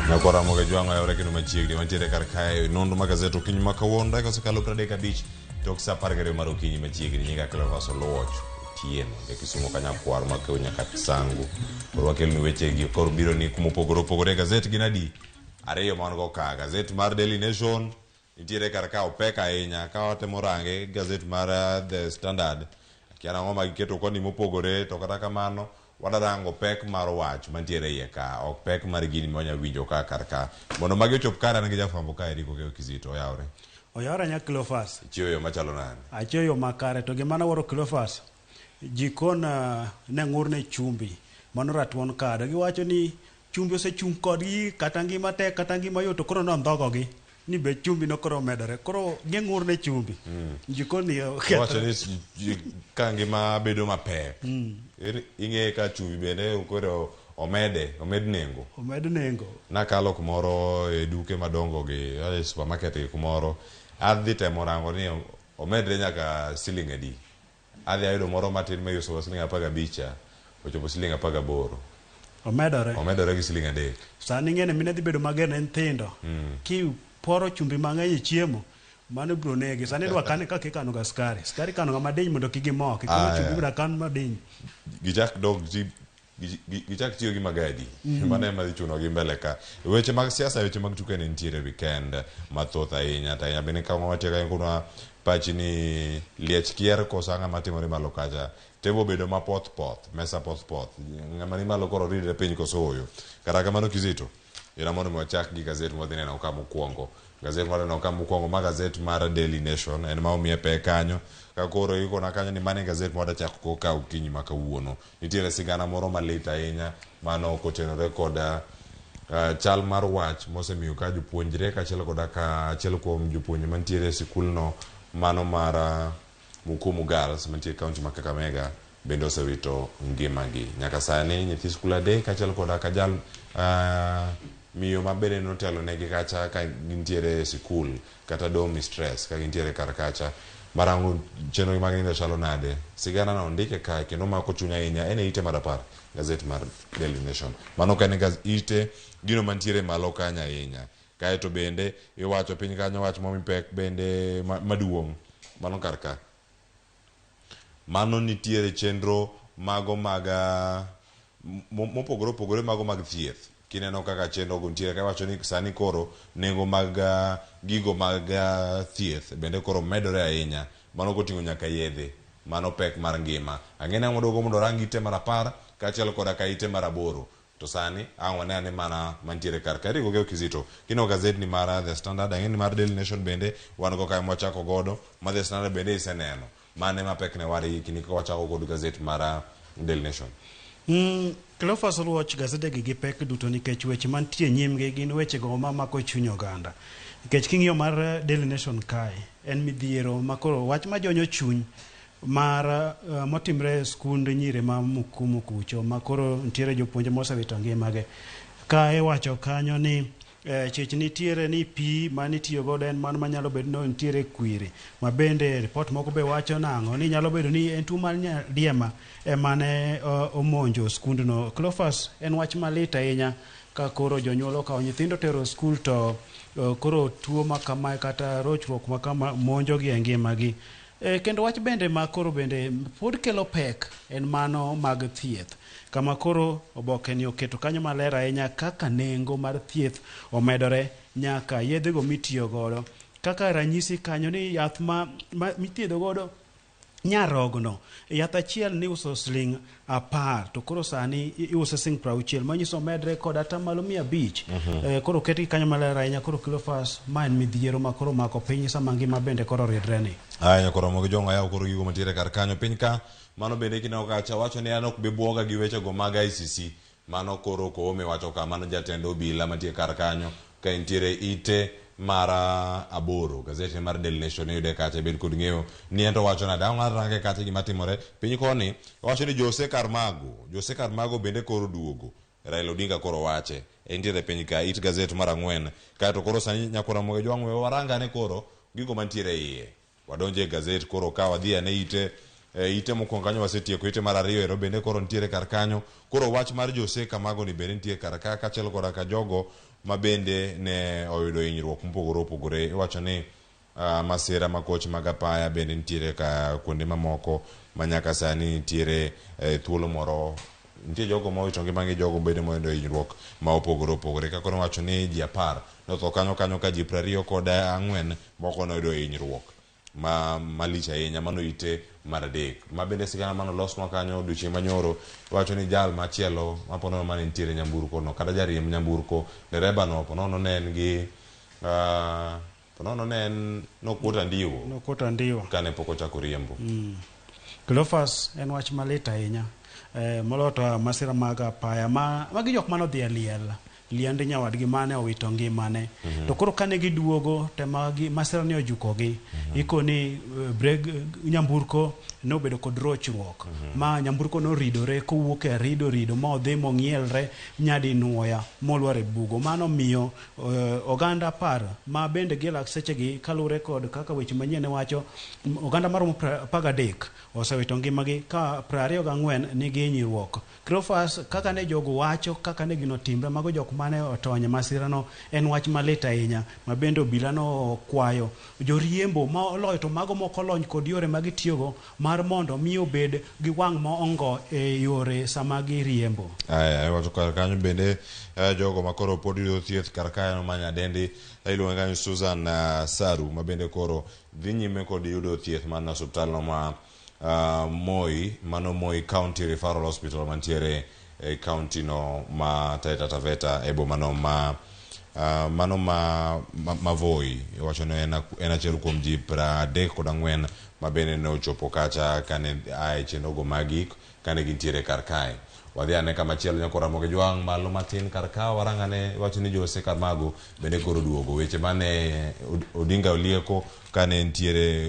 Nyakwar Ramogi Jwang' oyawre kendo machiegni wantiere kar kae nonro mag gazet okinyi ma kawuono dakika osekalo 35 tok saa 12 mar okinyi machiegni. Nyinga Cleophas Oluoch Otieno ja Kisumo kanyakwar makew nyaka Kisangu. Koro wakeloni wechegi koro biro ni kuma opogore opogore. Gazet gin adi? Ariyo ma wan go ka. Gazet mar Daily Nation nitiere kar ka opek ahinya ka watemo range gazet mar The Standard akia nang'o ma giketo koni mopogore to kata kamano wadarango pek mar wach mantiere iye ka ok pek mar gini ma wanya winjo ka kar ka mondo magi ochop kare an gi jafwambo ka Eric Okeyo Kizito oyawre. Oyawre nya Cleophas. Ichiewo yo machalo nade? Achiewo yo makare to gima nawuoro Cleophas jikon ne ng'ur ne chumbi mano ratuon kado giwacho ni Chumbi osechung' kodgi kata ngima tek kata ngima yot to koro nondhogogi ni be chumbi no koro omedore. Koro ging'ur ne chumbi. Jikon ni Owacho okethore. ni ka ngima bedo mapek, ing'e ka chumbi bende koro omede, omed nengo. Omed nengo. Nakalo kumoro e duke madongo gi, e supermarket gi kumoro, adhi temo rango ni omedre nyaka siling adi. Adhi ayudo moro matin ma iuso siling 15 cha, ochopo siling 18. Omedore. Omedore gi siling 3. Sani ing'e ni mine dhi bedo mager ne nyithindo. Kiporo chumbi mang'eny e chiemo, mano ibiro negi. Sani idwa kane kaka ikano ga sukari. Sukari ikano ga madiny mondo kik gimoki. Koro chumbi ibiro kan madiny. Gichak dog gichak tiyo gi magadi. Mano ema dhi chuno gi mbele ka. Weche mag siasa, weche mag tuke ne nitiere weekend mathoth ahinya. To ahinya bende ka watiyo ka kunwa pachi ni liech kier koso ang'o matimore malo kacha. Table obedo ma poth poth, mesa poth poth. Ng'ama ni malo koro ridre piny koso ooyo. Kata kamano Kizito, ira mondo mi wachak gi gazet mwadhi neno ka mokwongo. Gazet mwadhi neno ka mokwongo ma gazet mar Daily Nation en ma omiye pek kanyo. Ka koro ikona kanyo ni mano e gazet mwadwa chako go ka okinyi ma kawuono. Nitiere sigana moro malit ahinya mano kotenore kod chal mar wach mosemiyo ka jopuonjre kaachiel koda ka achiel kuom jopuonje mantiere e sikulno mano mar Mukumu Girls mantie e kaunti ma Kakamega bende osewito ngimagi. Nyaka sani nyithi skul adek kaachiel koda ka jal miyo ma bende notelo negi kacha ka gintiere e sikul kata dorm mistress ka gintiere kar kacha marango chenro mag nindo chalo nade. Sigana no ondike kae kendo mako chuny ahinya en e ite mar 10 gazet mar Daily Nation. Mano ka en ite gino mantiere malo kanyo ahinya. Kaeto bende iwacho piny kanyo wach momi pek bende maduong' mano kar ka. Mano nitiere chenro mago mag mopogore opogore mago mag thieth. Kineno kaka chenro go nitiere ka iwacho ni sani koro nengo mag gigo mag thieth bende koro medore ahinya. Mano koting'o nyaka yedhe. Mano pek mar ngima. Ang'e ni ang' waduogo mondo warang ite mar 10 kaachiel koda ka ite mar 8. To sani ang' wane ane mana mantiere kar ka. Eric Ogeyo Kizito, kineno gazetni mar The Standard, ang'e ni mar Daily Nation bende wan go kae mwachako godo, ma The Standard bende iseneno. Mane ma pekne war hikni ka wachako kod gazet mar Daily Nation? Cleophas Oluoch, gazedegi gi pek duto nikech weche mantie nyimgi gin wechego mamako chuny oganda. Nikech king'iyo mar Daily Nation kae, en midhiero ma koro wach majonyo chuny mar motimre e skund nyiri ma Mukumu kucho ma koro nitiere jopuonje mosewito ngimagi. Ka iwacho kanyo ni chich nitiere ni pi mane itiyo godo en mano manyalo bedo ni nitiere kwiri ma bende ripot moko be wacho nang'o ni nyalo bedo ni en tuo mar nyaldiema emane omonjo skundno. Cleophas, en wach malit ahinya ka koro jonyuol okawo nyithindo tero skul to koro tuo ma kamae kata rochruok ma kama monjogi e ngimagi. Kendo wach bende ma koro bende pod kelo pek en mano mag thieth. Kama koro oboke ni oketo kanyo maler ahinya kaka nengo mar thieth omedore nyaka yedhego mitiyo godo. Kaka ranyisi kanyo ni yath ma mithiedho godo nyarogno, yath achiel ni uso siling 10 to koro sani iuse siling 60, manyiso omedre kod atamalo 500. Koro oketgi kanyo maler ahinya. Koro Cleophas, ma en midhiero ma koro omako piny sama ngima bende koro oridre ni. Aya koro romo gi jong'o yaw koro gigo mantiere kar kanyo piny ka mano bende kineno kacha wacho ni an ok bi buoga gi wechego mag ICC. Mano koro Koome wacho ka mano jatend obila mantie kar kanyo ka entiere ite mar 8 gazet mar Daily Nation iyude kacha ibed kod ng'eyo ni ento wacho nade. Ang' arange kacha gima timore piny koni wacho ni Jose Carmago, Jose Carmago bende koro duogo. Raila Odinga koro wache entiere piny ka it gazet mar 4 kaeto koro sani nyakora Ramogi Jwang' we warangane koro gigo mantiere iye. Wadonje e gazet koro ka wadhi ane ite ite mokwongo kanyo wasetieko ite mar 2 ero bende koro nitiere kar kanyo. Koro wach mar Jose Camargo ni bende nitie kar ka kaachiel koda ka jogo ma bende ne oyudo hinyruok mopogore opogore. Iwacho ni masira makoch mag apaya bende nitiere ka kuonde mamoko ma nyaka sani nitiere thuolo moro nitie jogo ma owito ngimagi, jogo bende moyudo hinyruok ma opogore opogore. Kaka nowacho ni ji 10 notho kanyo kanyo ka ji 24 moko noyudo hinyruok ma malich ahinya. Mano ite mar adek ma bende sigana mano losnwa kanyo odiochieng' manyoro. Iwacho ni jal machielo maponono mane nitiere nyamburko no kata jariemb nyamburko, dereba no ponono ne en gi ponono ne en nokuot andiwo. Nokuot andiwo kane pok ochako riembo. Cleophas, en wach malit ahinya, moloyo to masira mag apaya ma magi jok manodhi e liel liend nyawadgi mane owito ngimane. To koro kane giduogo to magi masira ni ojukogi. Ikoni breg nyamburko nobedo kod rochruok ma nyamburko noridore kowuok e rido rido ma odhi mong'ielre nyadinuoya molwar e bugo. Mano miyo oganda 10 ma bende gilak sechegi kaluwore kod kaka weche manyien ne wacho, oganda maromo 13 osewito ngimagi ka 24 nigi hinyruok. Cleophas, kaka ne jogo wacho kaka ne gino timre, mago jok mane otony e masirano, en wach malit ahinya ma bende obila nokwayo joriembo ma oloyo to mago mok olony kod yore ma gitiyogo mar mondo mi obed gi wang' ma ongo e yore sama giriembo. Aya, iwacho kar kanyo bende jogo ma koro pod yudo thieth kar kanyo ma nyadendi iluonge kanyo Susan Saru ma bende koro dhi nyime kod yudo thieth man osiptal no ma Moi, mano Moi County Referral Hospital mantiere e county no ma Taita Taveta e boma no ma mano ma Voi. Iwacho ni en achiel kuom ji 34 ma bende ne ochopo kacha kane a e chenrogo magik kane gintiere kar kae. Wadhi ane kamachielo nyakora Ramogi Jwang' malo matin kar ka warang'ane. Iwacho ni Jose Karmago bende koro duogo weche mane Odinga olieko kane nitiere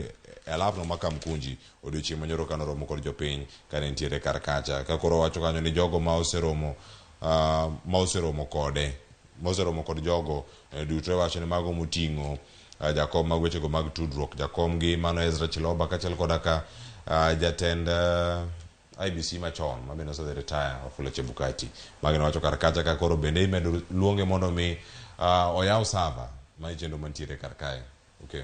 e alapno ma Kamkunji odiochieng' manyoro kane oromo kod jopiny kane nitiere kar kacha. Ka koro wacho kanyo ni jogo ma oseromo ma oseromo kode ma oseromo kod jogo duto, iwacho ni mago moting'o jakom mag wechego mag tudruok, jakom gi mano Ezra Chiloba, kaachiel koda ka jatend IEBC machon ma bende osedhi retire, Wafula Chebukati. Magi nowacho kar kacha ka koro bende imedo luonge mondo mi oyaw sava ma chenro mantiere kar kae. Okay.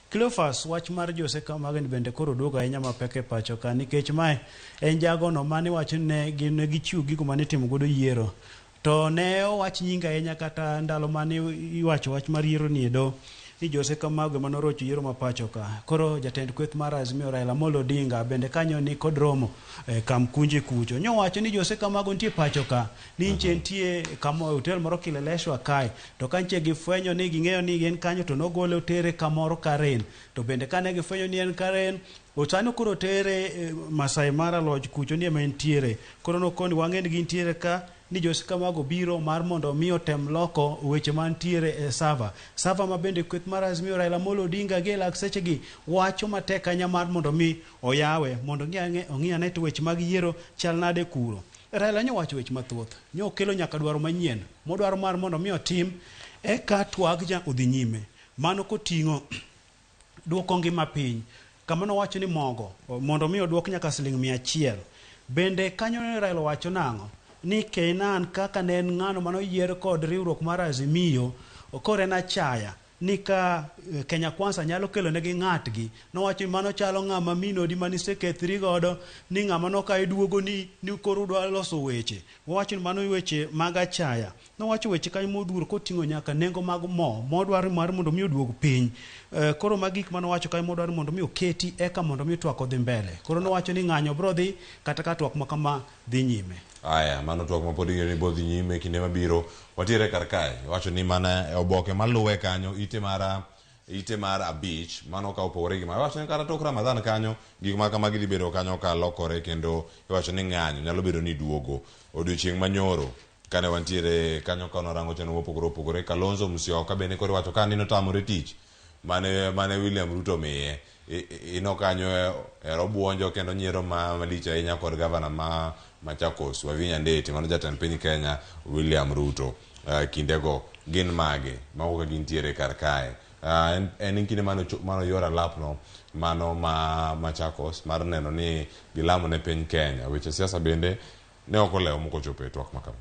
Cleophas, wach mar Jose Kamageni bende koro duogo ahinya mapek e pacho ka nikech mae en jagono mane wacho ni ne gichiwo gigo mane itimo godo yiero to ne owach nyinge ahinya kata ndalo mane iwacho wach mar yiero ni edo ni Jose Kamago ema norocho yiero ma pacho ka. Koro jatend kweth mar Azimio Raila Amolo Odinga bende kanyo ni kod romo Kamkunji kucho. Nyowacho ni Jose Kamago nitie pacho ka, ni nche nitie kama hotel moro Kileleshwa kae. To ka nche gifwenyo ni ging'eyo ni en kanyo to nogole otere kamoro Karen. To bende kane gifwenyo ni en Karen, Osani koro otere Masai Mara Lodge kucho ni ema entiere. Koro nokoni wang'e ni gintiere ka ni Jose Kamago biro mar mondo mi otem loko weche mantiere e sava. Sava ma bende kweth mar Azimio Raila Amolo Odinga gi lak sechegi wacho matek ahinya mar mondo mi oyawe mondo ong'i ane to weche mag yiero chal nade kuro. Raila nyowacho weche mathoth, nyokelo nyaka dwaro manyien modwaro mar mondo mi otim eka twag ja odhi nyime. Mano koting'o duoko ngima piny. Kama nowacho ni mogo mondo mi oduok nyaka siling 100. Bende kanyo ne Raila owacho nang'o? Ni Keynan kaka ne en ng'ano manoyier kod riwruok mar Azimio, koro en achaya ni ka Kenya Kwanza nyalo kelo negi ng'atgi. Nowacho ni mano chalo ng'ama minodi manisekethri godo, ni ng'ama noka iduogo ni koro udwa loso weche. Owacho ni mano weche mag achaya. Nowacho weche kanyo modhuro koting'o nyaka nengo mag mo modwaro mar mondo mi oduog piny. Koro magi gik manowacho kanyo modwaro mondo mi oketi eka mondo mi twak odhi mbele. Koro nowacho ni ng'anyo biro dhi kata ka twak ma kama dhi nyime. Aya, mano twak ma pod ing'eyo ni biro dhi nyime kinde mabiro. Watiere kar kae. Iwacho ni mana e oboke maluwe kanyo ite mar 5, mano ka opogore gi ma. Iwacho ni kata tok Ramadhan kanyo gik ma kamagi dhi bedo kanyo ka lokore kendo iwacho ni ng'anyo nyalo bedo ni duogo. Odiochieng' manyoro kane wantiere kanyo ka norango chenro mopogore opogore, Kalonzo Musyoka bende koro iwacho ka ni notamore tich mane William Ruto miye. Ino kanyo ero buonjo kendo nyiero malich ahinya kod gavana ma Machakos Wavinya Ndeti, mano jatend piny Kenya William Ruto. Kindego gin mage mago ka gintiere kar kae? En kinde mane oyor alapno mano ma Machakos mar neno ni gilamo ne piny Kenya. Weche siasa bende ne ok olewo mokochopo e twak ma kama.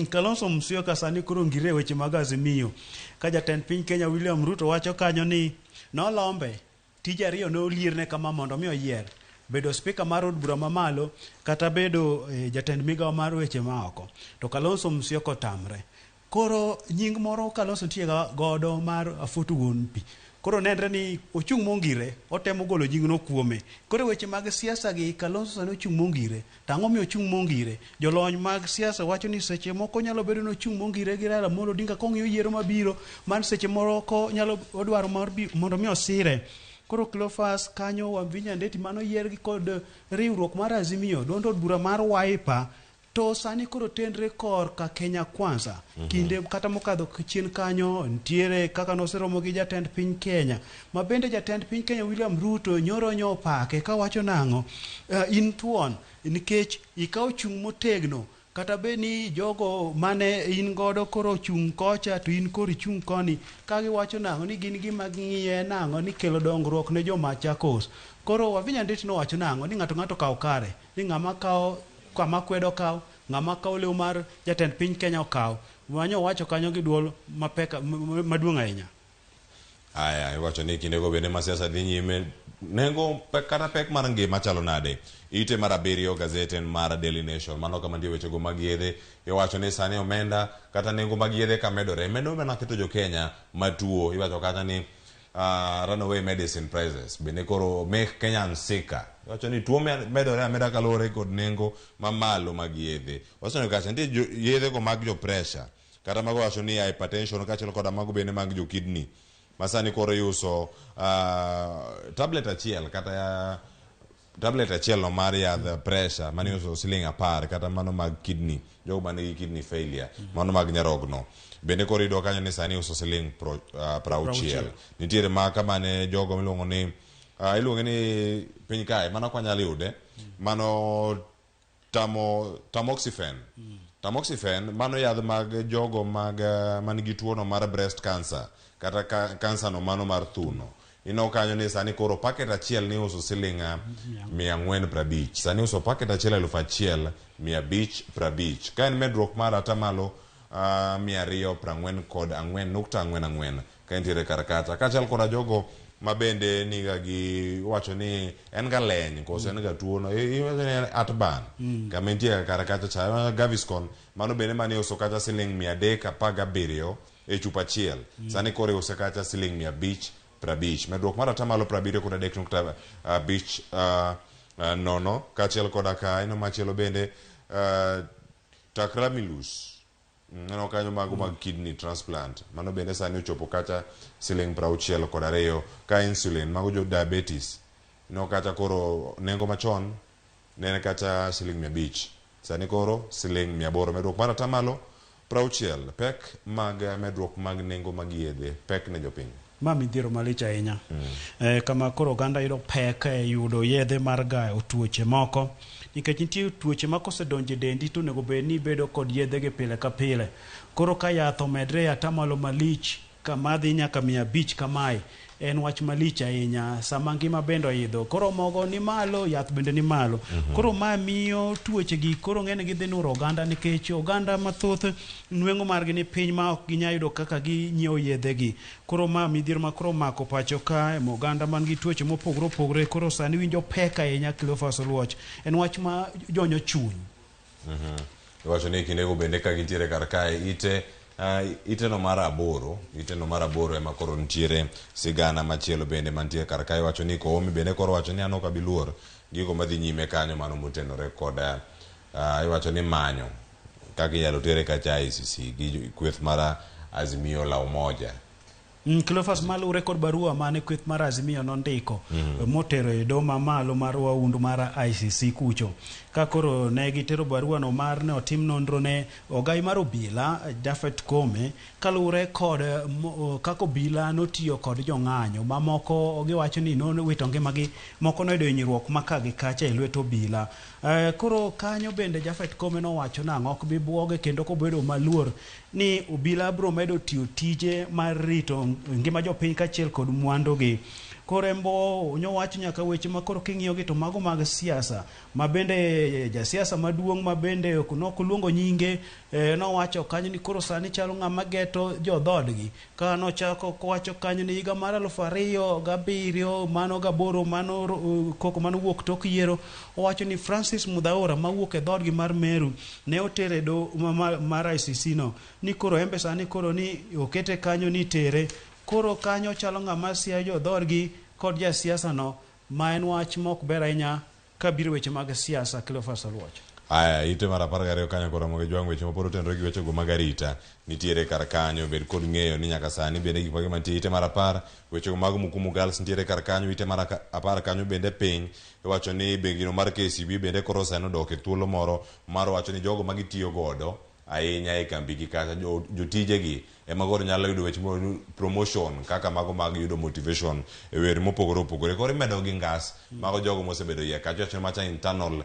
Kalonzo Musyoka sani koro ngire e weche mag Azimio. Ka jatend piny Kenya William Ruto wacho kanyo ni nolombe tije ariyo ne olierne kama mondo mi oyier bedo spika mar od bura mamalo kata bedo jatend migawo mar weche maoko. To Kalonzo Musyoka otamre. Koro nying moro Kalonzo nitie godo mar Afutu wuon pi. Koro nenre ni ochung' mongire, otemo golo nyingno kuome. Koro weche mag siasa gi Kalonzo sani ochung' mongire. To ang'o miyo ochung' mongire? Jolony mag siasa wacho ni seche moko nyalo bedo ni ochung' mongire gi Raila Amolo Odinga kong'iyo yiero mabiro, man seche moko nyalo odwaro mar mondo mi osire. Koro Cleophas kanyo Wavinya Ndeti mano yier gi kod riwruok mar Azimio, duond od bura mar Wiper, to sani koro tenre korka Kenya Kwanza. Kinde kata mokadho chien kanyo nitiere kaka noseromo gi jatend piny Kenya, ma bende jatend piny Kenya William Ruto nyoro nyo opake kawacho nang'o, in thuon nikech ikawo chung' motegno kata bed ni jogo mane in godo koro ochung' kocha to in koro ichung' koni, ka giwacho nang'o ni gin gima ging'iye nang'o ni kelo dongruok ne jo Machakos. Koro Wavinya Ndeti nowacho nang'o ni ng'ato ng'ato okaw kare, ni ng'ama kawo kama kwedo okaw, ng'ama kawo lew mar jatend piny Kenya okaw. Manyo owacho kanyo gi duol mapek maduong' ahinya. Aya, iwacho ni kindego bende ma siasa dhi nyime, nengo pek kata pek mar ngima chalo nade? Ite mar abiriyo gazet en mar Daily Nation. Mano kama nitie wechego mag yedhe. Iwacho ni sani omenda kata nengo mag yedhe ka medore, medo mana keto jo Kenya matuo. Iwacho kata ni runaway medicine prices bende koro make Kenyans sicker. Iwacho ni tuo medore ameda kaluwore kod nengo mamalo mag yedhe. Wacho kacha nitie yedhe go mag jo pressure kata mago wacho ni hypertension kaachiel koda mago bende mag jo kidney masani koro iuso tablet achiel kata tablet achiel no mar yadh pressure mane iuso siling 10 kata mano mag kidney, jogo manigi kidney failure, mano mag nyarogno bende koro iyudo kanyo ni sani iuso siling 60. Nitiere ma kama ne jogo miluongo ni iluonge ni piny kae mano ok wanyal yude, mano tamoxifen. Tamoxifen mano yadh mag jogo mag man gi tuo no mar breast cancer kata kansa no mano mar thuno. Ineno kanyo ni sani koro packet achiel ni iuso siling 450. Sani iuso packet achiel 1550. Ka en medruok mar atamalo 244.44 ka entiere kar kacha. Kaachiel koda jogo ma bende niga gi wacho ni en ga leny koso en ga tuo no iwacho ni en heartburn kama entie kar kacha cha Gaviscon mano bende mane iuso kacha siling 317 e chupa achiel, sani koro iuse kacha siling 550, medruok mar atamalo 73.50. Kaachiel koda ka ino machielo bende tacrolimus neno kanyo mago mag kidney transplant mano bende sani ochopo kacha siling 62. Ka insulin mago jo diabetes no kacha koro nengo machon ne en kacha siling 500, sani koro siling 800, medruok mar atamalo 60. Pek mag medruok mag nengo mag yedhe pek ne jopiny. Ma midhiero malich ahinya. Kama koro oganda yudo pek e yudo yedhe mar gayo tuoche moko, nikech nitie tuoche ma kosedonjo e dendi to onego bed ni ibedo kod yedhe gi pile ka pile. Koro ka yath omedre e atamalo malich kama dhi nyaka 500 kamae, en wach malich ahinya sama ngima bende oidho. Koro mogo ni malo, yath bende ni malo. Koro ma miyo tuoche gi koro ng'eny gi dhi nuro oganda, nikech oganda mathoth nweng'o margi ni piny ma ok ginyal yudo kaka ginyiewo yedhe gi. Koro ma midhiero ma koro omako pacho ka, oganda man gi tuoche mopogore opogore koro sani winjo pek ahinya. Cleophas Oluoch, en wach ma jonyo chuny. Iwacho ni kindego bende ka gintiere kar kae ite iteno mar aboro, iteno mar aboro ema koro nitiere sigana machielo bende mantie kar kae. Iwacho ni Koome bende koro wacho ni an ok abi luor gigo madhi nyime kanyo mano motenore kod iwacho ni manyo kaka inyalo tere kacha ICC gi kweth mar Azimio la Umoja. Cleophas, malure kod barua mane kweth mar Azimio nondiko motero e doho mamalo mar waundu mar ICC kucho, ka koro ne gitero barua no mar ne otim nonro ne ogai mar obila Japhet Koome kaluwore kod kaka obila notiyo kod jong'anyo mamoko giwacho ni nowito ngimagi, moko noyudo hinyruok ma ka gi kacha e lwet obila. Koro kanyo bende Japhet Koome nowacho nang'o ok bi buoge kendo kobedo maluor ni obila biro medo tiyo tije mar rito ngima jopiny kaachiel kod mwandugi. Koro embo nyowacho nyaka weche ma koro king'iyogi to mago mag siasa ma bende jasiasa maduong' ma bende ok nokoluongo nyinge nowacho kanyo ni koro sani chalo ng'ama geto jo dhoodgi. Ka nochako kowacho kanyo ni higa mar 2007 mano gaboro mano koko manowuok tok yiero, owacho ni Francis Mudhaura mawuok e dhoodgi mar Meru ne otere do mar ICC no ni koro embe sani koro ni okete kanyo ni tere. Koro kanyo chalo ng'ama siayo jo dhoodgi kod jasiasa no, ma en wach mok ber ahinya kabiro weche mag siasa. Cleophas Oluoch. Aya, ite mar 12 kanyo koro Ramogi Jwang' weche mapod otenore gi wechego mag arita nitiere kar kanyo. Bed kod ng'eyo ni nyaka sani bende gik mage mantie ite mar 10 wechego mag Mukumu Girls nitiere kar kanyo. Ite mar 10 kanyo bende piny iwacho ni bengino mar KCB bende koro sani odok e thuolo moro mar wacho ni jogo ma gitiyo godo ahinya e kambigi kata jotijegi ema koro nyalo yudo weche promotion kaka mago mag yudo motivation e wer mopogore opogore. Koro imedo gi ngas mago jogo mosebedo iye kacha, wacho macha internal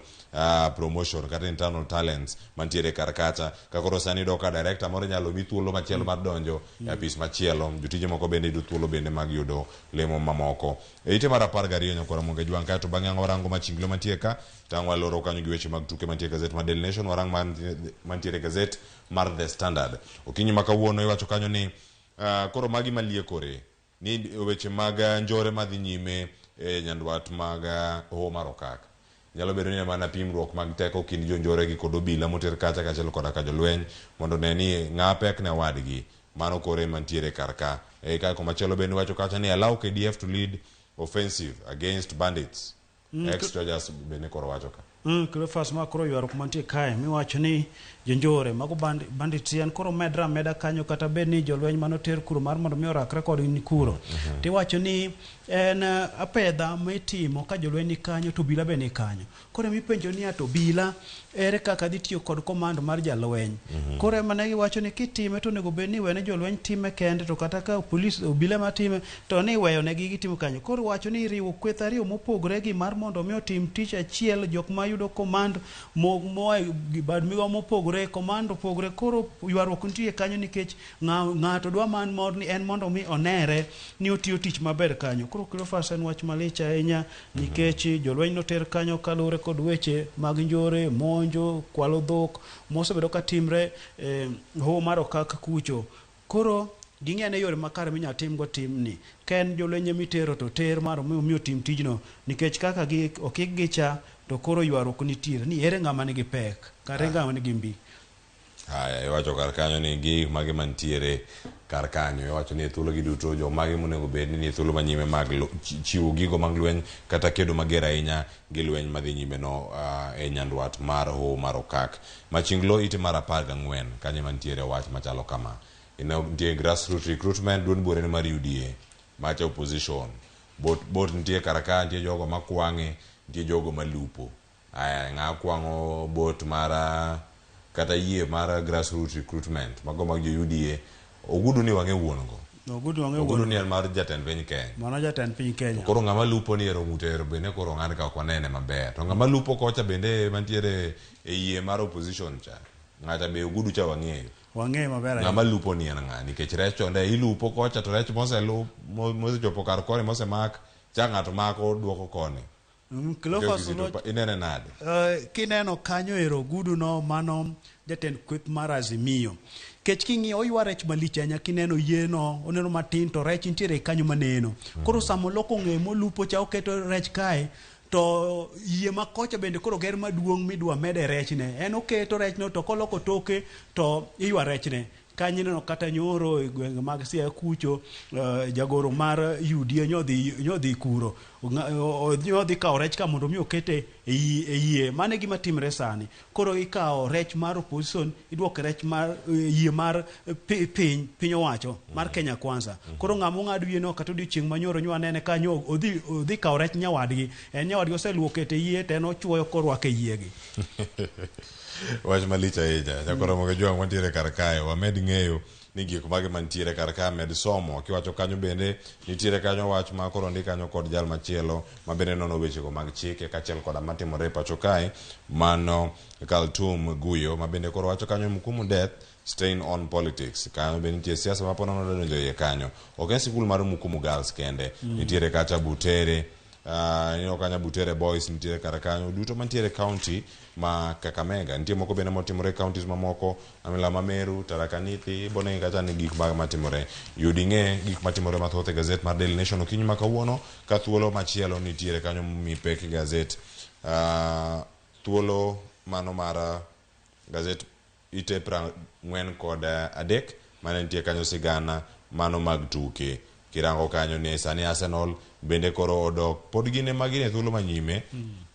promotion kata internal talents mantiere kar kacha. Ka koro sani iyudo ka director moro inyalo mi thuolo machielo mar donjo e apis machielo, jotije moko bende yudo thuolo bende mag yudo lemo mamoko. E ite mar 12 nyakwar Ramogi Jwang', kaeto bang'e ang' warango machinglo mantie ka, tang' waloro kanyo gi weche mag tuke mantie e gazet mar Daily Nation, warang mantiere e gazet mar The Standard. Okinyi ma kawuono iwacho kanyo ni koro magi maliekore ni weche mag njore madhi nyime e nyandwat mag Hoho mar Okak. Nyalo bedo ni mana pimruok mag teko kind jonjore gi kod obila moter kacha kaachiel koda ka jolweny mondo ne ni ng'a pek ne wadgi. Mano kore mantiere kar ka. E ka komachielo bende iwacho kacha ni allow KDF to lead offensive against bandits. Ex judges bende koro wacho ka. Cleophas, ma koro ywaruok mantie kae miwacho ni jonjore mago bandits en koro medre ameda kanyo, kata bed ni jolweny manoter kuro mar mondo mi orakre kodgi ni kuro. Tiwacho ni en apedha mitimo ka jolweny ni kanyo to obila be ni kanyo. Koro emipenjo ni to obila ere kaka dhi tiyo kod command mar jalweny. Koro ema ne giwacho ni kitime to onego bed ni iwene jolweny time kende, to kata ka polis obila matime to ni iweyo negi gitimo kanyo. Koro wacho ni riwo kweth ariyo mopogore gi mar mondo mi otim tich achiel, jok ma yudo command moa e bad migawo mopogore, command opogore. Koro ywaruok nitie kanyo nikech ng'ato dwa man mor ni en mondo mi onere ni otiyo tich maber kanyo. Koro Cleophas, en wach malich ahinya nikech jolweny noter kanyo kaluwore kod weche mag njore, monjo, kwalo dhok mosebedo ka timre e Hoho mar Okak kucho. Koro ging'e ane yore makare minyalo timgo timni. Ka en jolweny emitero to ter mar mi otim tijno, nikech kaka gi okik gi cha to koro ywaruok nitiere ni ere ng'ama nigi pek kata ere ng'ama nigi mbi. Haya, iwacho kar kanyo ni gik mage mantiere kar kanyo. Iwacho ni e thuolo gi duto jo mage monego bed ni nie thuolo manyime mag chiwo gigo mag lweny kata kedo mager ahinya gi lweny madhi nyime no e nyandwat mar Hoho mar Okak. Machinglo ite mar 14 kanyo mantiere wach machalo kama. Ino nitie grassroots recruitment duond buore mar UDA macha opposition. Bot nitie kar ka, nitie jogo makwang'e, nitie jogo malupo. Aya, ng'a kwang'o bot mar kata yie mar grassroots recruitment mago mag jo UDA. Ogudu ni wang'e wuon go. Ogudu wang'e Ogudu ni en mar jatend piny Kenya. Mano jatend piny Kenya. Koro ng'ama lupo ni ero ng'ute ero bende koro ng'ani ka ok wanene maber. To ng'ama lupo kocha bende mantiere e yie mar opposition cha. Ng'acha be ogudu cha wang'eyo. Wang'eyo maber ahinya. Ng'ama lupo ni en ng'a? Nikech rech chonde ilupo kocha to rech moselup mosechopo kar koni mosemak cha ng'ato mako duoko koni. Cleophas Oluoch, inene nade? Kineno kanyo ero ogudu no mano jatend kweth mar Azimio. Kech king'iyo oywa rech malich ahinya, kineno yie no oneno matin to rech nitiere kanyo maneno. Koro sama oloko ng'eye molupo cha oketo rech kae to yie ma kocha bende koro ger maduong' midwa mede rechne. En oketo rechno to koloko toke to iywa rechne. Kanyo ineno kata nyoro e gwenge mag Siaya kucho, jagoro mar UDA nyodhi kuro. Nyodhi kawo rech ka mondo mi okete e yie. Mano e gima timre sani. Koro ikawo rech mar opposition, iduoko rech mar yie mar piny owacho mar Kenya Kwanza. Koro ng'ama ong'ado yie no kata odiochieng' manyoro nywa nene kanyo odhi kawo rech nyawadgi. En nyawadgi oseluoko kete yie to en ochuoyo korwako e yiegi. Wach malich ahinya. Nyakoro Ramogi Jwang' wantiere kar kae. Wamed ng'eyo ni gik mage mantiere kar ka med somo. Kiwacho kanyo bende nitiere kanyo wach ma koro ondik kanyo kod jal machielo ma bende nono wechego mag chike kaachiel koda matimore e pacho kae mano Kaltum Guyo ma bende koro wacho kanyo Mukumu death stain on politics. Kanyo bende nitie siasa ma pod nono donjo iye kanyo. Ok en sikul mar Mukumu Girls kende. Nitiere kacha Butere ineno kanyo Butere Boys nitiere kar kanyo duto mantiere county ma Kakamega. Nitie moko bende motimore e counties mamoko Amila ma Meru, Tharaka Nithi, ibonegi kacha ni gik mag matimore. Yud ing'e gik matimore mathoth e gazet mar Daily Nation okinyi ma kawuono ka thuolo machielo nitiere kanyo mipek gazet. Thuolo mano mar gazet ite 43 mane nitie kanyo sigana mano mag tuke. Kirango kanyo ni sani Arsenal bende koro odok pod gin ema gin e thuolo manyime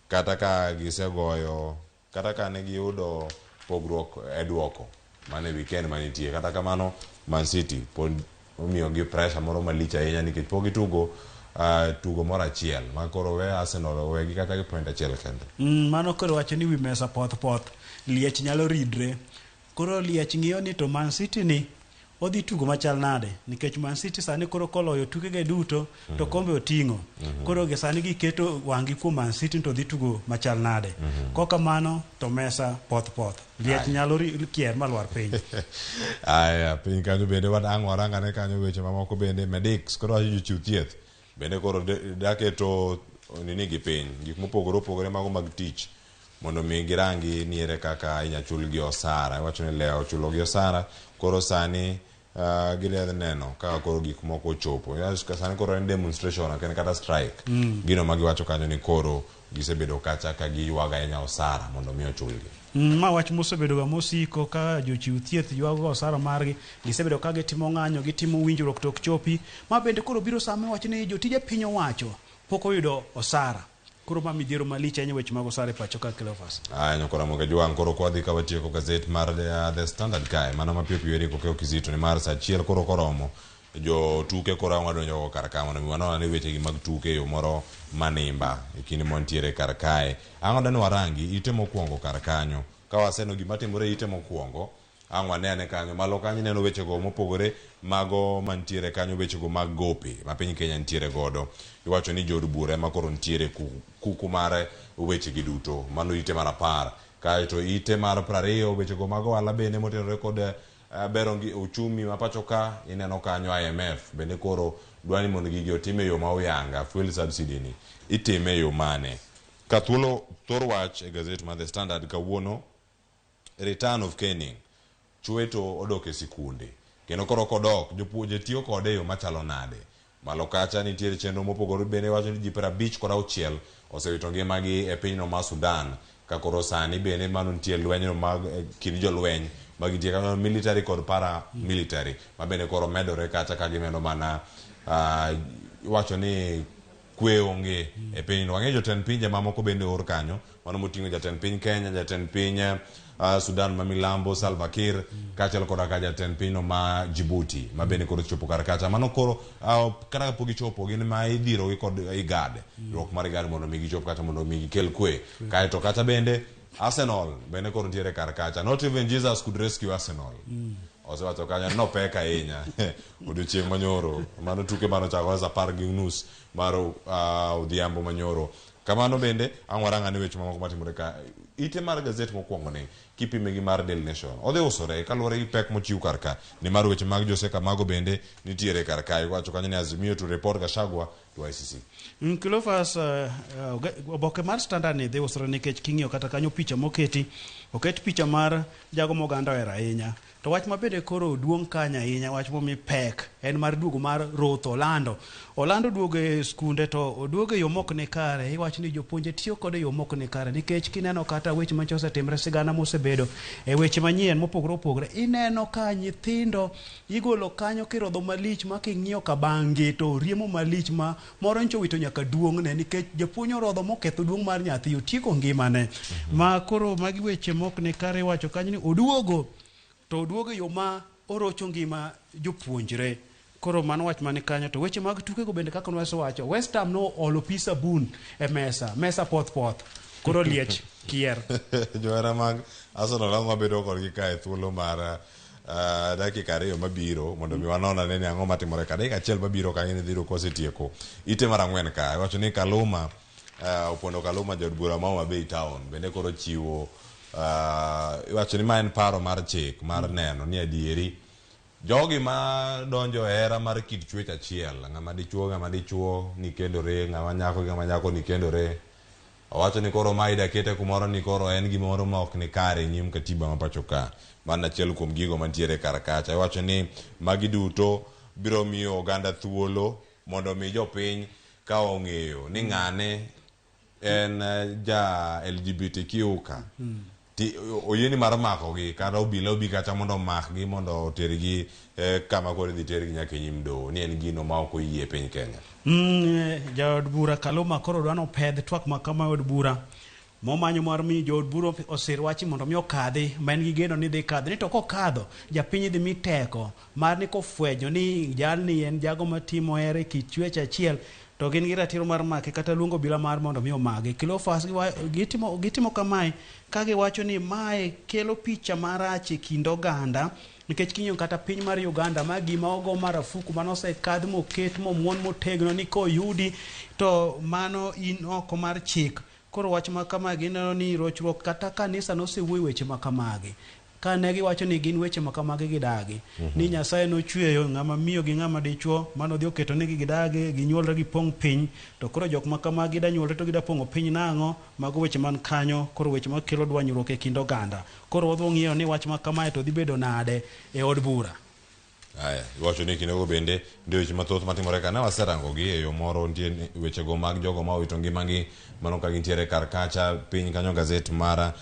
kata ka gisegoyo kata ka ne giyudo pogruok e duoko mane weekend manitie. Kata kamano Man City pod omiyogi pressure moro malich ahinya nikech pok gitugo tugo moro achiel ma koro we Arsenal owegi kata gi point achiel kende. Mano koro wacho ni wi mesa poth poth liech nyalo ridre. Koro liech ng'iyo ni to Man City ni odhi tugo machal nade nikech Man City sani koro koloyo tukege duto to kombe oting'o. Koro gi sani giketo wang'gi kuom Man City to dhi tugo machal nade. Kokamano to mesa poth poth. Liech nyalo kier malwar piny. Aya, piny kanyo bende wadang' warangane kanyo weche mamoko bende medics koro wacho jochiw thieth bende koro daketo nini gi piny gik mopogore opogore mago mag tich mondo mi girangi ni ere kaka inya chulgi osara. Iwacho ni lewo chulo gi osara koro sani gidhi neno kaka koro gik moko ochopo. Sani koro en demonstration ok en kata strike. Gino ma giwacho kanyo ni koro gisebedo kacha ka giywago ahinya osara mondo mi ochulgi. Ma wach mosebedo ga mosiko ka jochiw thieth ywago osara margi, gisebedo ka gitimo ng'anyo, gitimo winjruok to ok chopi. Ma bende koro biro sama iwacho ni jotije piny owacho pok oyudo osara. Koro ma midhiero malich ahinya weche mag osara e pacho ka Cleophas. Aya nyokora moga jwang' koro kwadhi ka watieko gazet mar The Standard kae mano mapiyo piyo Eric Okeyo Kizito ni mar saa achiel koro koromo jo tuke koro ang' wadonjo kar ka mondo mi wanon ane weche gi mag tuke e yo moro manimba e kinde mwantiere kar kae. Ang' wadwa ni warangi ite mokwongo kar kanyo. Ka waseno gima timore e ite mokwongo, ang' wane ane kanyo. Malo kanyo ineno wechego mopogore mago mantiere kanyo wechego mag gope ma piny Kenya nitiere godo. Iwacho ni jood bura ema koro nitiere kuku mar wechegi duto. Mano ite mar 10. Kaeto ite mar 20 wechego mag ohala bende motenore kod bero uchumi ma pacho ka ineno kanyo IMF bende koro dwa ni mondo gigi otim e yo ma oyanga. Fuel subsidy ni itime e yo mane? Ka thuolo thor wach e gazet mar The Standard kawuono return of caning chweto odok e sikunde kendo koro kodok jopuonje tiyo kode e yo machalo nade. Malo kacha nitiere chenro mopogore bende wacho ni ji 56 osewito ngimagi e pinyno mar Sudan ka koro sani bende mano nitie lwenyno mag kind jolweny ma gintie kanyo military kod para military ma bende koro medore kacha ka gimedo mana iwacho ni kwe onge e pinyno. Wang'eyo jotend pinje mamoko bende oor kanyo mano moting'o jatend piny Kenya, jatend piny Sudan ma milambo Salva Kiir kaachiel koda ka jatend pinyno ma Djibouti ma bende koro ochopo kar kacha. Mano koro kata kapok gichopo gin ma idhirogi kod IGAD, riwruok mar IGAD mondo mi gichop kacha mondo mi gikel kwe. Kaeto kacha bende Arsenal bende koro nitiere kar kacha. Not even Jesus could rescue Arsenal. Osewacho kanyo nopek ahinya odiochieng' manyoro. Mano tuke manochakore saa 10:30 mar odhiambo manyoro. Kamano bende ang' warang ane weche mamoko matimore ka. Ite mar gazet mokwongo ni kipime gi mar Daily Nation odhi usore kaluwore gi pek mochiw kar ka nimar weche mag Jose Camargo bende nitiere kar ka. Iwacho kanyo ni Azimio to report Gachagua to ICC. Cleophas, oboke mar Standard ni dhi usore nikech king'iyo kata kanyo picha moketi, oket picha mar jago moganda ohero ahinya. To wach mabende koro duong' kanyo ahinya, wach momi pek, en mar duogo mar Ruth Olando. Olando duogo e skunde to oduogo e yo mok ni kare. Iwacho ni jopuonje tiyo kode e yo mok ni kare nikech kineno kata weche manyocha osetimre, sigana mosebedo e weche manyien mopogore opogore, ineno ka nyithindo igolo kanyo kirodho malich ma king'iyo kabangi to riemo malich ma moro nyocha owito nyaka duong'ne nikech japuonj orodho moketho duong' mar nyathi, otieko ngimane. Ma koro magi weche mok ni kare, iwacho kanyo ni oduogo to oduogo e yo ma orocho ngima jopuonjre. Koro mano wach mani kanyo. To weche mag tukego bende kaka nwasewacho, West Ham no olo pi sabun e mesa, mesa poth poth. Koro liech kier. Johera mag Arsenal ang' wabedo kodgi kae thuolo mar Dakika 2 mabiro mondo mi wanon ane ni ang'o matimore ka. Dakika 1 mabiro kanyo ni dhiro kosetieko ite mar 4 ka. Iwacho ni Kaluma, Opondo Kaluma jaod bura ma Homa Bay Town bende koro chiwo, iwacho ni ma en paro mar chik mar neno ni adieri jogi ma donjo e hera mar kit chwech achiel, ng'ama dichuo ng'ama dichuo ni kendore, ng'ama nyako gi ng'ama nyako ni kendore. Owacho ni koro ma ida kete kumoro ni koro en gimoro ma ok ni kare e nyim katiba ma pacho ka. Mano achiel kuom gigo mantiere kar kacha. Iwacho ni magi duto biro miyo oganda thuolo mondo mi jopiny ka ong'eyo ni ng'ane en ja LGBTQ ka. Ti oyieni mar makogi kata obila obi kacha mondo omakgi mondo otergi kama koro idhi tergi nyaka e nyim doho ni en gino ma ok oyie e piny Kenya. Jaod bura Kaluma koro dwa nopedh twak ma kama e od bura momanyo mar miyo jood bura osir wach mondo mi okadhi ma en gi geno ni dhi kadho ni to kokadho japiny dhi mi teko mar ni kofwenyo ni jalni en jago matimo hera e kit chwech achiel to gin gi ratiro mar make kata luongo obila mar mondo mi omagi. Cleophas gitimo kamae ka giwacho ni mae kelo picha marach e kind oganda nikech king'iyo kata piny mar Uganda ma gima ogo marafuku mano osekadh moket momuon motegno ni koyudi to mano in oko mar chik. Koro wach ma kama gineno ni rochruok kata kanisa nosewuoyo weche ma kamagi. Ka ne giwacho ni gin weche ma kamagi gidagi. Ni Nyasaye nochweyo ng'ama miyo gi ng'ama dichuo mano odhi oketo ni gidagi ginyuolre gipong' piny to koro jok ma kamagi da nyuolre to gida pong'o piny nang'o mago weche man kanyo koro weche makelo dwanyruok e kind oganda. Koro wadhi ng'iyo ni wach ma kamae to dhi bedo nade e od bura. Aya, iwacho ni kindego bende nitie weche mathoth matimore ka ne waserangogi e yo moro nitie wechego mag jogo ma owito ngimagi mano ka gintiere kar kacha piny kanyo gazet mar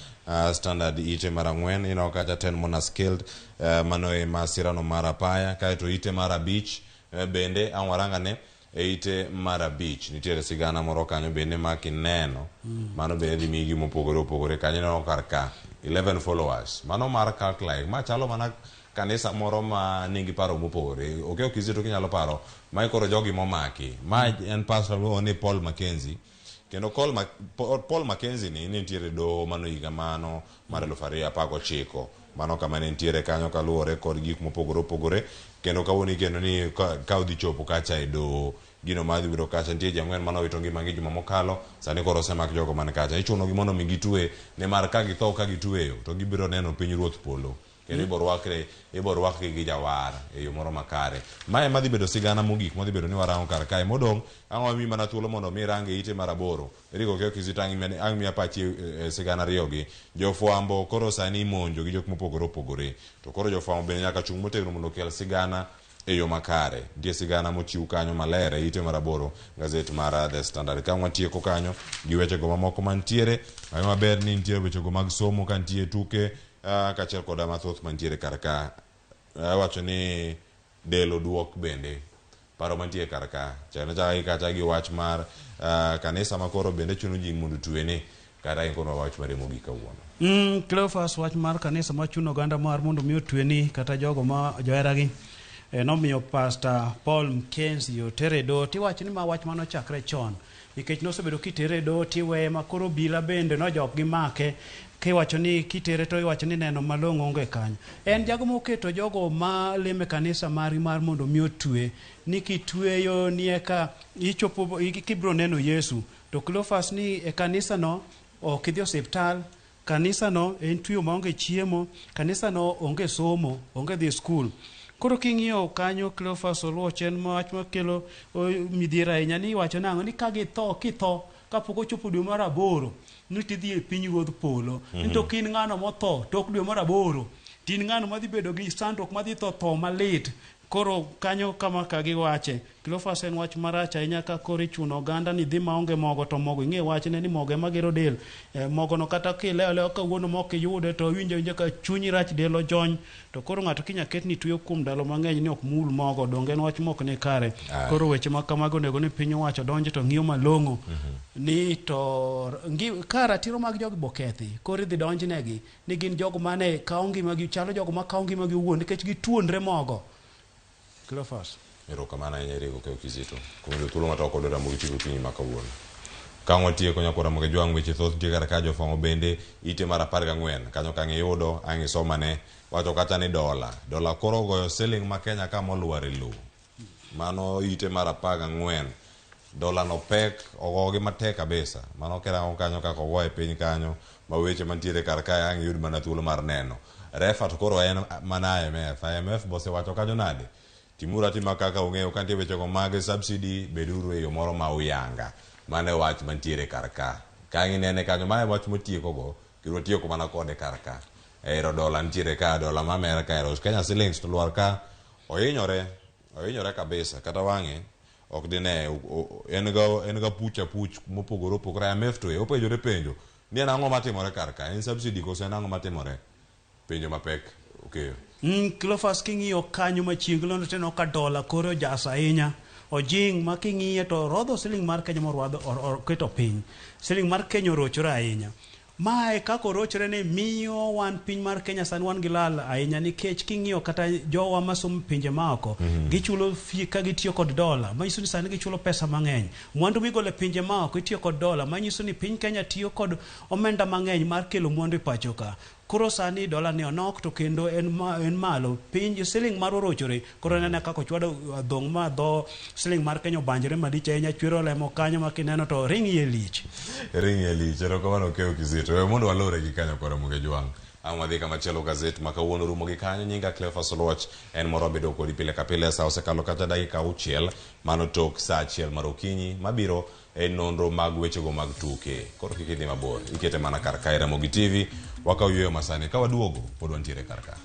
Standard ite mar 4 ineno kacha 10 mourners killed, mano e masirano mar apaya kaeto ite mar 5 bende ang' warangane e ite mar 5 nitiere sigana moro kanyo bende ma kineno mano bende dhi miyi gima opogore opogore kanyo ineno kar ka 11 followers mano mar cult like ma chalo mana kanisa moro ma nigi paro mopogore. Okeyo Kizito kinyalo paro mae koro jogi momaki ma en pastor miluongo ni Paul Mackenzie kendo Paul Mackenzie ni nitiere doho mano higa mano mar 2019 mano kama ne nitiere kanyo kaluwore kod gik mopogore opogore kendo kawuono kendo ni ka odhi chopo kacha e doho gino madhi yudo kacha nitie ji 4 mane owito ngimagi juma mokalo sani koro osemak jogo man kacha ichunogi mondo mi gitwe nimar ka githo ka gitweyo to gibiro neno piny ruoth polo kendo ibo rwakgi gi jawar e yo moro makare. Mae ema dhi bedo sigana mogik madhi bedo ni warango kar kae. Modong' ang' wamiyi mana thuolo mondo mi irang e ite mar 8. Eric Okeyo Kizito ang' miya pachi e sigana ariyogi. Jofwambo koro sani imonjo gi jok mopogore opogore. To koro jofwambo bende nyaka chung' motegno mondo okel sigana e yo makare. Nitie sigana mochiw kanyo maler e ite mar 8 gazet mar The Standard. Ka watieko kanyo gi wechego mamoko mantiere, ang'e maber ni nitie wechego mag somo ka nitie tuke kaachiel koda mathoth mantiere kar ka. Awacho ni del oduok bende paro mantie kar ka. Chakne chaka gi kacha gi wach mar kanisa makoro bende chuno ji mondo otweni kata en koro wach mare mogik kawuono. Cleophas wach mar kanisa machuno oganda mar mondo mi otweni kata jogo ma joheragi nomiyo Pastor Paul Mackenzie otere e doho tiwacho ni ma wach manochakre chon nikech nosebedo kitere e doho tiweye ma koro obila bende nojok gi make kiwacho ni kitere to iwacho ni neno malong'o onge kanyo. En jago moketo jogo ma leme kanisa mari mar mondo mi otwe ni kitweyo ni eka ichopo kibiro neno Yesu to Cleophas ni e kanisa no ok idhi osiptal kanisa no en tweyo maonge chiemo kanisa no onge somo onge dhi skul. Koro king'iyo kanyo Cleophas Oluoch en wach makelo midhiero ahinya ni iwacho nang'o ni ka githo kitho kapok ochopo dwe mar 8 ni tidhi e piny ruodh polo. Ni to kin ng'ano motho tok dwe mar 8 tin ng'ano madhi bedo gi sandruok madhi tho tho malit. Koro kanyo kama ka giwache Cleophas en wach marach ahinya ka koro ichuno oganda ni dhi maonge mogo to mogo ing'e wachne ni mogo ema gero del. Mogo no kata kilewo lewa kawuono mok iyude to iwinjo awinja ka chunyi rach del ojony to koro ng'ato kinya ket ni tweyo kuom ndalo mang'eny ni ok mul mogo donge en wach mok ni kare. Koro weche ma kamago onego ni piny owacho donje to ng'iyo malong'o ni to ka ratiro mag jogi bokethi koro idhi donjnegi ni gin jogo mane kawo ngimagi chalo jogo ma kawo ngimagi owuon nikech gituonre mogo. Cleophas. Erokamano ahinya Eric Okeyo Kizito kuom yudo thuolo matok kod Ramogi TV okinyi ma kawuono. Ka watieko nyakwara Ramogi Jwang' weche thoth nitie kar ka jofwambo bende ite mar 14 kanyo ka ng'iyudo ang' isomane wacho kata ni dola dola koro ogoyo siling ma Kenya ka molwar e lowo mano ite mar 14 dola no pek ogogi matek kabisa mano kirango kanyo kaka ogo e piny kanyo ma weche mantiere kar kae ang' iyud mana thuolo mar neno refa to koro en mana IMF IMF bosewacho kanyo nade timuru atima kaka ung'eyo ka nitie wechego mag subsidy beduru e yo moro ma uyanga mano e wach mantiere kar ka ka ang' inene kanyo mano e wach motiekogo kendo watieko mana kode kar ka ero dola nitiere ka dola ma Amerka ero Kenya shillings to lwar ka ohinyore ohinyore kabisa kata wang'e ok dine en ga en ga puch apuch mopogore opogore IMF to e openjore penjo ni en ang'o matimore kar ka en subsidy koso en ang'o matimore penjo mapek okeyo Cleophas king'iyo kanyo machiegni to ineno ka dola koro ojas ahinya ojing ma king'iye to rodho siling mar Kenya morwadho oketo piny siling mar Kenya orochore ahinya mae kaka orochore ni miyo wan piny mar Kenya sani wan gi lal ahinya nikech king'iyo kata jowa masomo pinje maoko gichulo fee ka gitiyo kod dola manyiso ni sani gichulo pesa mang'eny mwandu migolo e pinje maoko itiyo kod dola manyiso ni piny Kenya tiyo kod omenda mang'eny mar kelo mwandu e pacho ka koro sani dola ni onok to kendo en, en malo piny siling mar orochore koro nene kaka ochwado dhong ma dho siling mar Kenya obanjore malich ahinya chwero lemo kanyo ma kineno to ring iye lich ring iye lich erokamano Okeyo Kizito we mondo walore gi kanyo kore Ramogi Jwang' ang' wadhi kamachielo gazet ma kawuono rumo gi kanyo nyinga Cleophas Oluoch en moro wabedo kodi pile ka pile sa osekalo kata dakika 6 mano tok sa 1 mar okinyi mabiro e nonro mag wechego mag tuke koro kik idhi mabor ikete mana kar kae Ramogi TV wakaw yueyo masani ka waduogo pod wantiere kar ka.